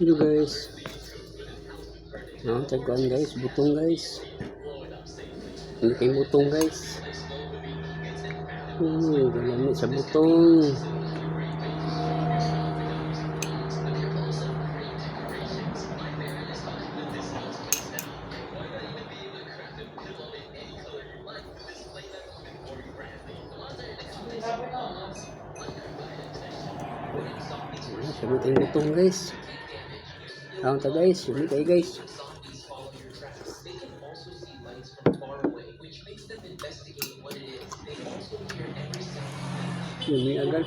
Hello guys. No, tagkuan guys, butong guys. Hindi kay butong guys. Uy, galami sa butong. Sabi tayong butong guys. Kaon ta guys, sumi kayo guys. Yumi agad.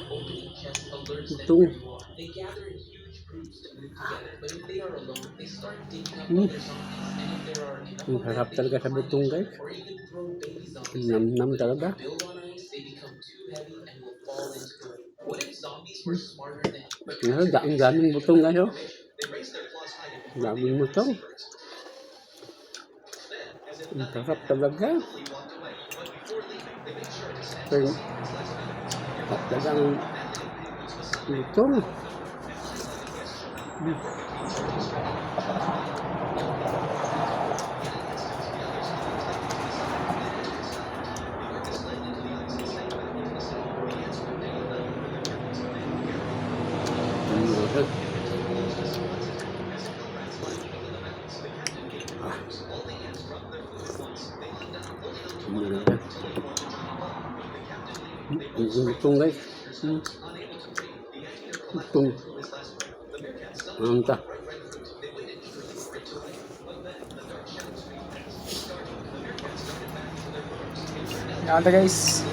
Butong. Ang sarap talaga sa butong guys. Nam-nam talaga. Ano, ang daming butong guys oh. Daming butong. Ang sarap talaga. Pero, sarap talaga ang butong. Sarap. Ah. Ang butong guys. Butong. Ang ta. Nakanta guys.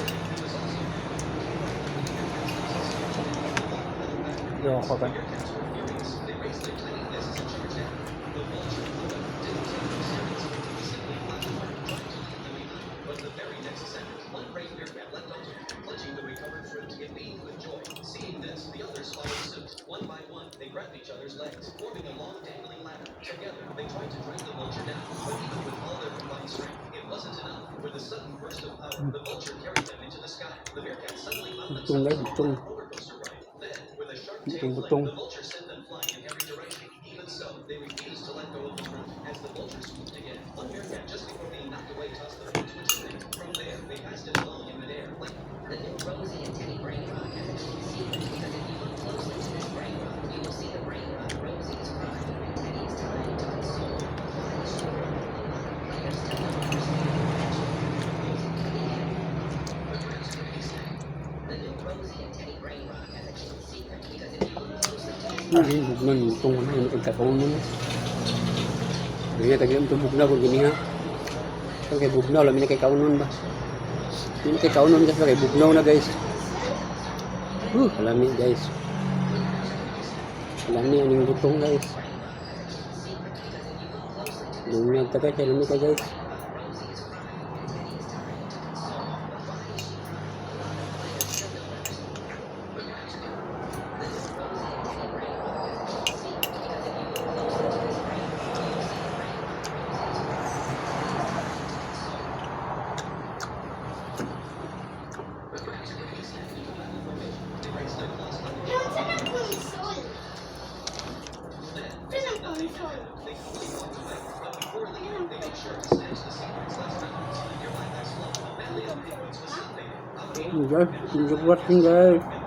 Yo, ako ba? Butong guys, butong. Butong butong. Hindi, bugnan, butong na, yung pagkakaon nun. Ganyan, tagyan ito bugnaw, kung gini ha. Ito kay bugnaw, lamin na kay kaunon ba? Hindi na kay kaunon guys, kay bugnaw na guys. Kalami guys. Kalami aning butong guys. Lungag ta guys, kalami ka guys. Saan ang console? Saan ang console? Guys, thank you for watching guys.